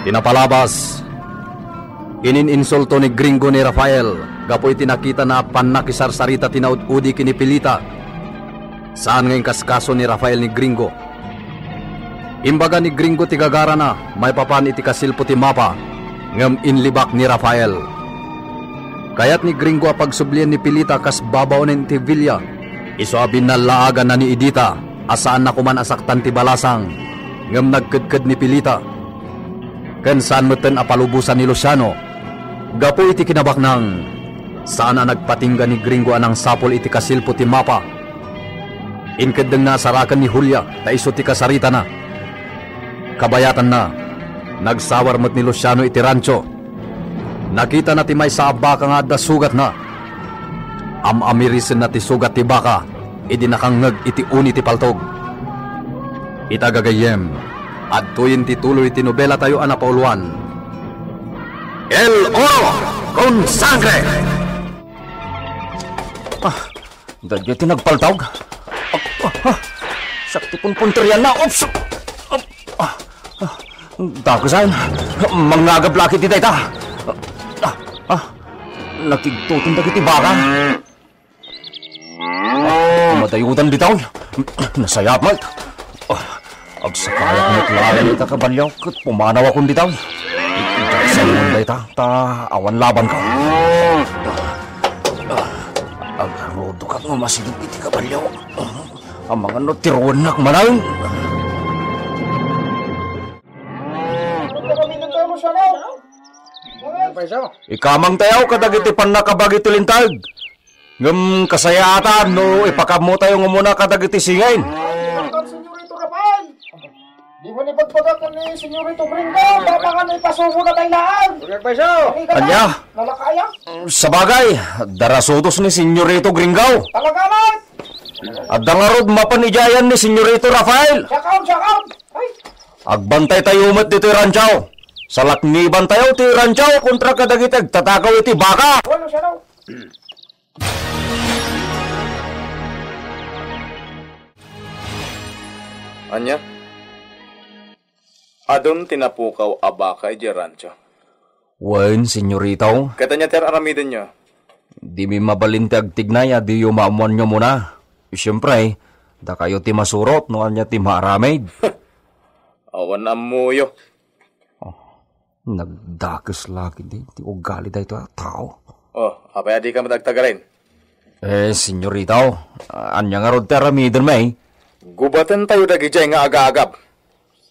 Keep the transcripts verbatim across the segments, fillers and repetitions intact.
Napalabas, inin-insulto ni Gringo ni Rafael gapu iti nakitana a pannakisarsarita ti naud-udi ken ni Pilita. Saan nga inkaskaso ni Rafael ni Gringo. Imbaga ni Gringo ti gagarana maipapan iti kasilpo ti mapa, ngem inlibak ni Rafael. Kayat ni Gringo a pagsublien ni Pilita kas babaonen iti bilia. Isu a binnallaaganna ni Edita a saanna koman a saktan ti balasang, ngem nagkedked ni Pilita. Ken saan metten a palubosan ni Luciano. Gapu iti kinabaknang, saan a nagpatingga ni Gringo a nangsapul iti kasilpo ti mapa. Inkeddengna a saraken ni Julia ta isu ti kasaritana. Kabayatanna, nagsawar met ni Luciano iti rancho. Nakitana ti maysa a baka nga adda sugatna. Am-amirisenna ti sugat ti baka idi nakangngeg iti uni ti paltog. Ita gagayyem, adtoyen ti tuloy ti nobelatayo a napauluan, El Oro con Sangre! Ah, daydiay ti nagpaltog. Ah, ah, ah. Siak ti punpunterianna. Oops! Ah, ah, ah. Dakesan. Mangngagab la ket dayta. Ah, ah. Nakigtoten dagiti baka. Madayudan ditoy. Nasayaat met. Ah, agsakayak met laeng ita kabalio ket pumanawak ditoy. Diak sawen dayta, ta awan labanko. Agarudokak nga umasideg iti kabalio. Amangan no tiruennak manen. Ikamangtayo kadagiti pannakabagitilinteg. Ngem kasayaatan no ipakaammotayo nga umuna kadagiti singin. Senyorito Rafael! Di man ibagbagak ni Senyorito Gringo, baka nga ipasubo na tayo laang. Ania? Nalakaya? Sabagay, darasudos ni Senyorito Gringo. Talaga na? Adda ngarud mapan idiay ni Senyorito Rafael. Siak, siak. Ay. Agbantay tayo met ditoy rancho. Salakniban tayo ti rancho kontra kadagiti agtatakaw iti baka. Wala siya daw. Ania? Adun ti napukaw a baka idiay rancho? Wen, senyorito. Ket ania ti ar-aramidenyo? Dimi mabalin ti agtignay a diyo maammoanyo muna. Siempre, dakayo ti masurot no ania ti maaramid. Awan ammoyo. Oh, nagdakes la ketdi ti ugali daytoy a tao. Oh, apay a dika met agtagarin? Eh, senyorito, ania ngarud ti aramiden, may? Gubatentayo dagidiay nga agaagab.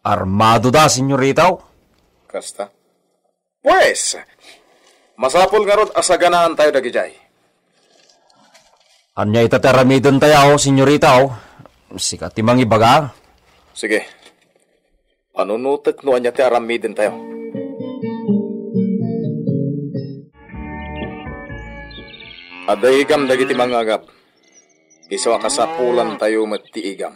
Armado da, senyorito. Kasta? Pues, masapul ngarud a saganaantayo dagidiay. Ania ita ti aramidentayo, senyorito? Sika ti mangibaga. Sige. Panunotek no ania ti aramidentayo. Adda igam dagiti mangagab. Isu a kasapulantayo met ti igam.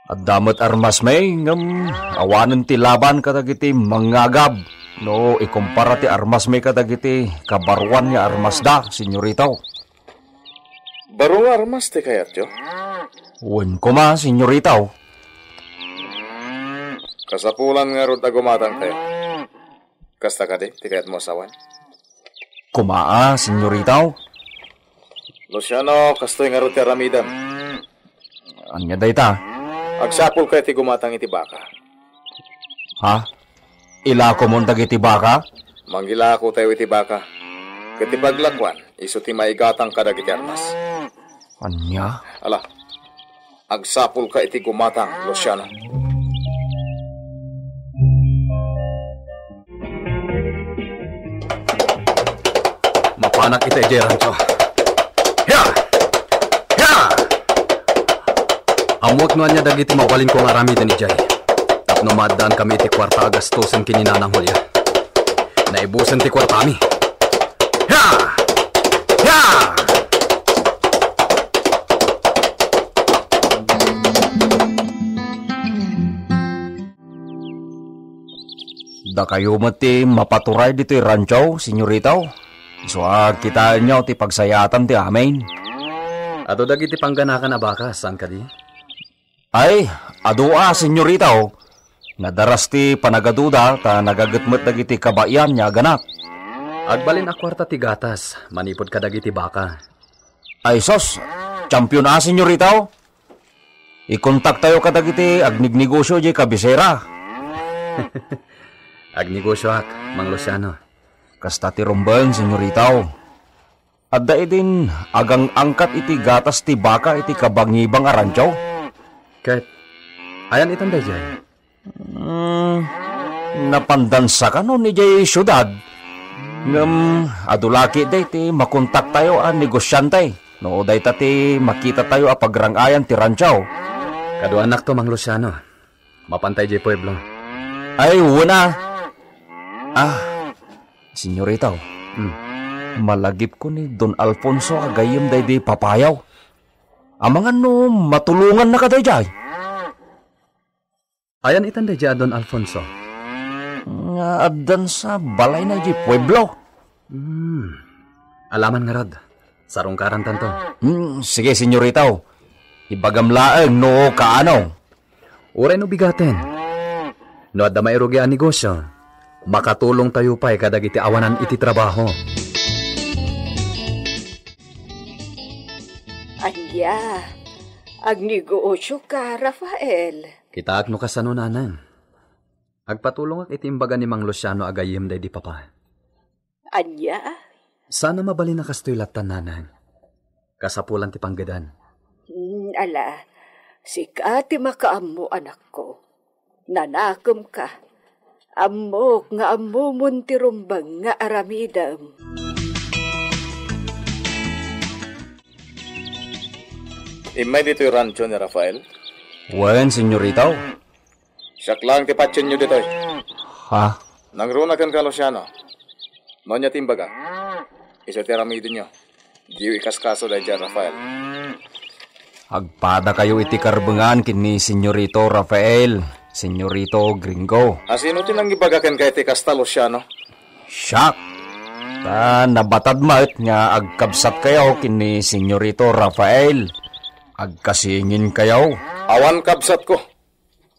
Adda met armas, may, ngem awanen ti laban kadagiti mangagab no ikumpara ti armas, may, kadagiti kabaruan nga armasda, senyorito. Baro nga armas ti kayatyo? Wen koma, senyorito. Kasapulan ngarud a gumatangtayo. Kasta kadi ti kayatmo a sawen? Kumaa, senyorito. Luciano, kastoy ngarud ti aramidem. Ania dayta? Agsapulka iti gumatang iti baka. Ha? Ilakomon dagiti baka? Mangilakotayo iti baka. Ket ti paglakuan, isu ti maigatang kadagiti armas. Ania? Ala, agsapulka iti gumatang, Luciano. Mapanak ita idiay rancho. Ya! Ya! Ammoak no ania dagiti mabalinko nga aramiden idiay. Tapno maaddankami iti kuarta a gastosen ken ni Nanang Julia. Naibusen ti kuartami. Ya! Ya! Dakayo met ti mapaturay ditoy rancho, senyorito. Isu a kitaenyo ti pagsayaatan ti amin. Adu dagiti pangganakan a baka, saan kadi? Ay, adu a, senyorito. Nadaras ti panagaduda ta nagaget met dagiti kabaelan nga aganat. Agbalin a kuarta ti gatas manipud kadagiti baka. Ay sus, champion a, senyorita, oh. Ikontaktayo kadagiti agnegnegosio diay kabisera. Agnegosioak, Mang Luciano. Kasta ti rumbeng, senyorita, oh. Adda idin agang-angkat iti gatas ti baka iti kabangibang a rancho? Ket, ayan itan daydiay? Hmm, napandansa kano idiay siudad. Ngem, adu la ketdi ti makontaktayo a negosiante. No dayta ti makitatayo a pagrang-ayan ti rancho. Kaduanakto, Mang Luciano. Mapantay diay pueblo. Ay, wen a. Ah, senyorita, oh. Hmm. Malagipko ni Don Alfonso a gayyem daydi papayaw. Amangan no matulongannaka daydiay. Ayan itan daydiay a Don Alfonso? Nga addansa balayna idiay pueblo. Hmm. Alaman ngarud. Sarungkarantanto. Hmm, sige, senyorita, oh. Ibagam laeng no kaano. Uray no bigaten. No adda mairugi a negosio, makatulongtayo pay kadagiti awanan iti trabaho. Ania, agnegosioka, Rafael? Kitaak no kasano, nanang. Agpatulongak iti imbaga ni Mang Luciano a gayyem daydi papa. Ania? Saan a mabalin a kastoy latta, nanang. Kasapulan ti panggedan. Hmm, ala, sika ti makaammo, anakko. Nanakemka. Ammok nga ammomon ti rumbeng nga aramidem. Immay ditoy rancho ni Rafael? Wen, senyorita. Siak laeng ti patienyo ditoy. Ha? Nangruna kenka, Luciano. No ania ti imbaga, isu ti aramidenyo. Diyo ikaskaso daydiay a Rafael. Agpadakayo iti karbengan ken ni Senyorito Rafael, Senyorito Gringo. A sino ti nangibaga kenka iti kasta, Luciano? Siak. Ta nabatad met nga agkabsatkayo ken ni Senyorito Rafael. Agkasinginkayo. Awan kabsatko.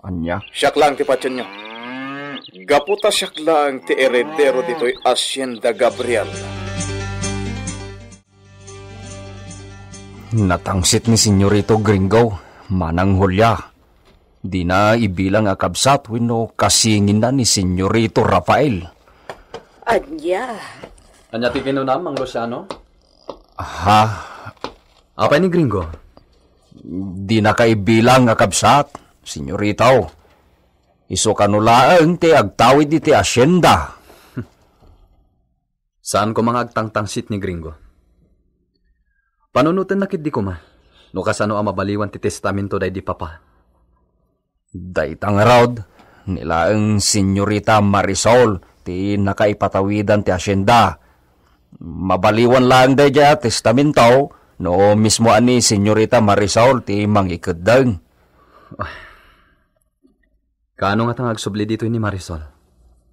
Ania? Siak laeng ti patienyo. Gapu ta siak laeng ti eredero ditoy Hacienda Gabriel. Natangsit ni Senyorito Gringo, Manang Julia. Dina ibilang a kabsat wenno kasinginna ni Senyorito Rafael. Ania? Ania ti kinunam, Mang Luciano? Ha? Apay ni Gringo? Dinaka ibilang a kabsat, senyorita. Isu kano laeng ti agtawid iti hacienda. Saan koma nga agtangtangsit ni Gringo. Panunotenna ketdi koma no kasano a mabaliwan ti testamento daydi papa. Dayta ngarud, ni laeng Senyorita Marisol ti nakaipatawidan ti hacienda. Mabaliwan laeng daydiay a testamento no mismo a ni Senyorita Marisol ti mangikeddeng. Kaano ngata nga agsubli ditoy ni Marisol?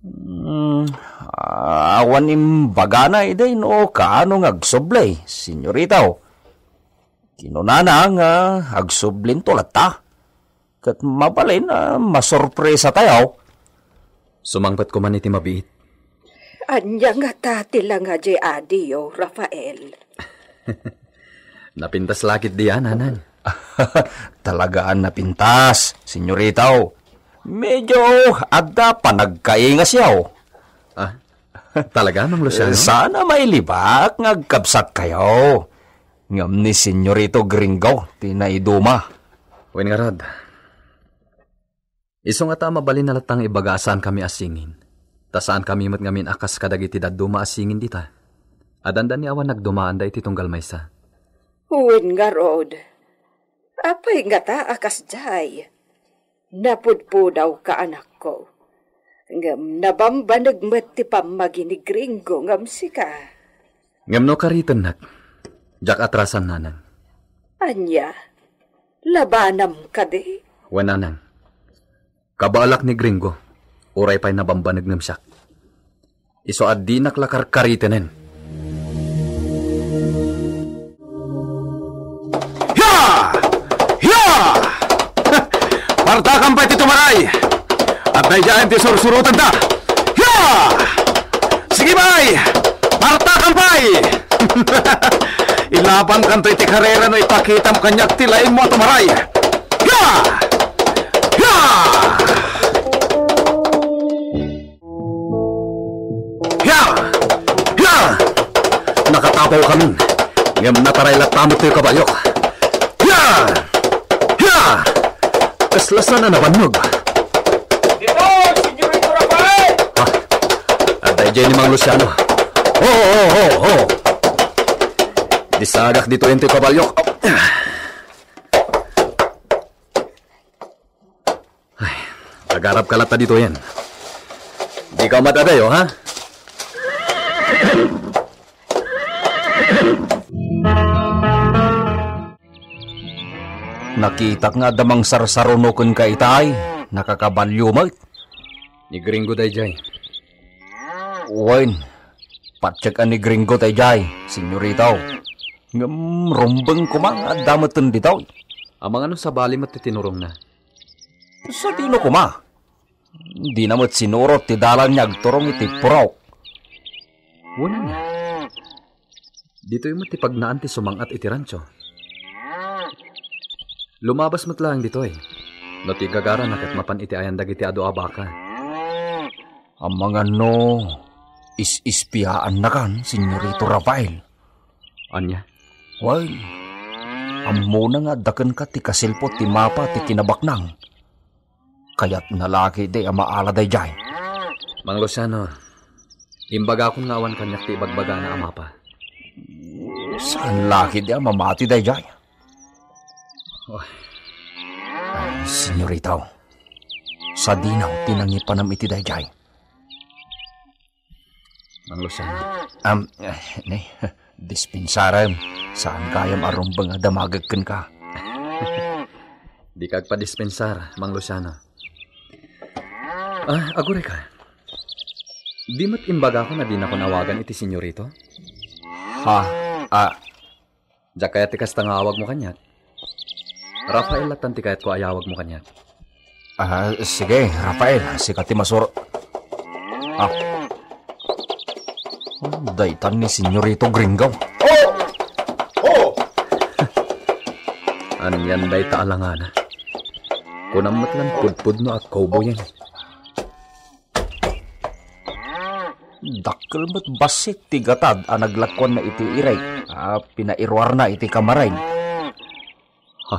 Hmm, awan imbagana idi no kaano nga agsubli, senyorita. Kinunana nga agsublinto latta. Ket mabalin a masurpresatayo. Sumangpet koma iti mabiit. Ania ngata ti langa diay adiyo, Rafael? Napintas la ketdi a, nanang. Talagaan napintas, senyorita. Medyo adda panagkaingasyo. Ah, talaga, Mang Luciano? Saan a mailibak nga agkabsatkayo. Ngem ni Senyorito Gringo ti naiduma. Wen ngarud. Isu ngata a mabalin a latta nga ibaga a saankami a singin. Ta saankami met ngamin a kas kadagiti dadduma a singin dita. Adda ni awan nagdumaanda iti tunggal maysa. Wen ngarud. Apay ngata a kasdiay? Napudpudawka, anakko. Ngem nabambaneg met ti pammagi ni Gringo ngem sika. Ngem no karitennak, diak atrasan, nanang. Ania? Labanam kadi? Wen, nanang. Kabaelak ni Gringo, uray pay nabambaneg ngem siak. Isu a dinak la karkaritenen. Ya! Ya! Partakan pay ti tumaray! A Daydiay ti sursurotenda. Ya! Sige, bay! Partakan, bay! Ilabankanto iti karera no ipakitam kaniak ti laingmo a tumaray. Ya! Ya! Ya! Ya! Nakatapaw kami, ngem nataray latta met toy kabalio. Ya! Ya! Kasla saan a nabannag. Ditoy, Senyorito Rafael! Ah, adda idiay ni Mang Luciano. Ho, ho, ho, ho! Disagak ditoy intoy kabalio. Ay, agarapka latta ditoyen. Dika umat adayo, ha? Nakitak nga adda mangsarsaruno kenka itay, nakakabalio met. Ni Gringo daydiay. Wen, patiek a ni Gringo daydiay, senyorito. Ngem rumbeng koma nga adda metten ditoy. Amangan no sabali met ti tinurongna. Sadino koma? Dina met sinurot ti dalan nga agturong iti purok. Wen ania? Ditoy met ti pagnaan ti sumang-at iti rancho. Lumabas met laeng ditoy. No ti gagarana ket mapan iti ayan dagiti adu a baka. Amangan no is-ispiaannakan, Senyorito Rafael. Ania? Well, ammona nga adda kenka ti kasilpo ti mapa ti kinabaknang. Kayatna la ketdi a maala daydiay. Mang Luciano, imbagakon nga awan kaniak ti ibagbagana a mapa. Saan la ketdi a mamati daydiay? Oh. Ay, senyorito, sadinaw ti nangipanam iti daydiay. Mang Luciano. Am, eh, ne, dispensarem. Saan gayam a rumbeng a damagek kenka. Dika agpadispensar, Mang Luciano. Ah, agurayka. Di met imbagakon a dinakon awagan iti senyorito? Ha? Ah, Diak kayat ti kasta nga awagmo kaniak. Rafael lattan ti kayatko a yawagmo kaniak. Ah, sige, Rafael, sika ti masur-, ah. Oh, daytan ni Senyorito Gringo. Oh! Oh! Anian dayta a langana? Kunam met lan pudpudno a cowboyen. Dakkel met bassit ti gatad a naglakuanna iti irik a pinairuarna iti kamarain. Ha?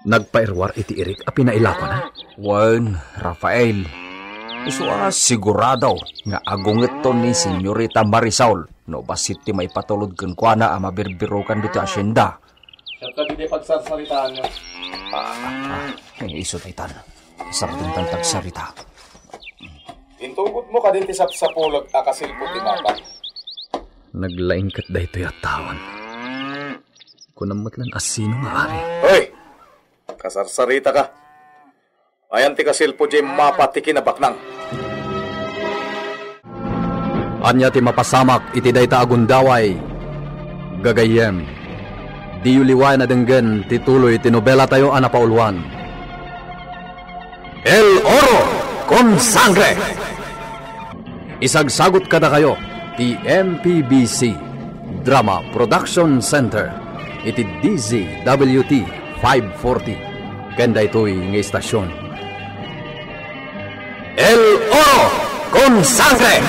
Nagpairuar iti irik a pinailakuanna? Wen, Rafael. Isu a sigurado nga agungetto ni Senyorita Marisol no bassit ti maipatulod kenkuana a mabirbirukan ditoy asienda. Siak kadi ti pagsarsaritaanyo. Ah, ah, eh, isu daytan. Sardengtan tagsarita. Intugotmo kadi ti sapsapulek a kasilpo ti mapa? Naglaing ket daytoy a tawen. Kunam met lan a sino nga ari. Hoy! Kasarsaritaka. Ayan ti kasilpo diay mapa ti kinabaknang. Ania ti mapasamak iti dayta a gundaway? Gagayyem, diyo liwayan a denggen ti tuloy ti nobelatayo a napauluan, El Oro con Sangre. Isagsagut kadakayo ti M P B C Drama Production Center iti D Z W T five forty ken daytoy nga istasion. El Oro con Sangre!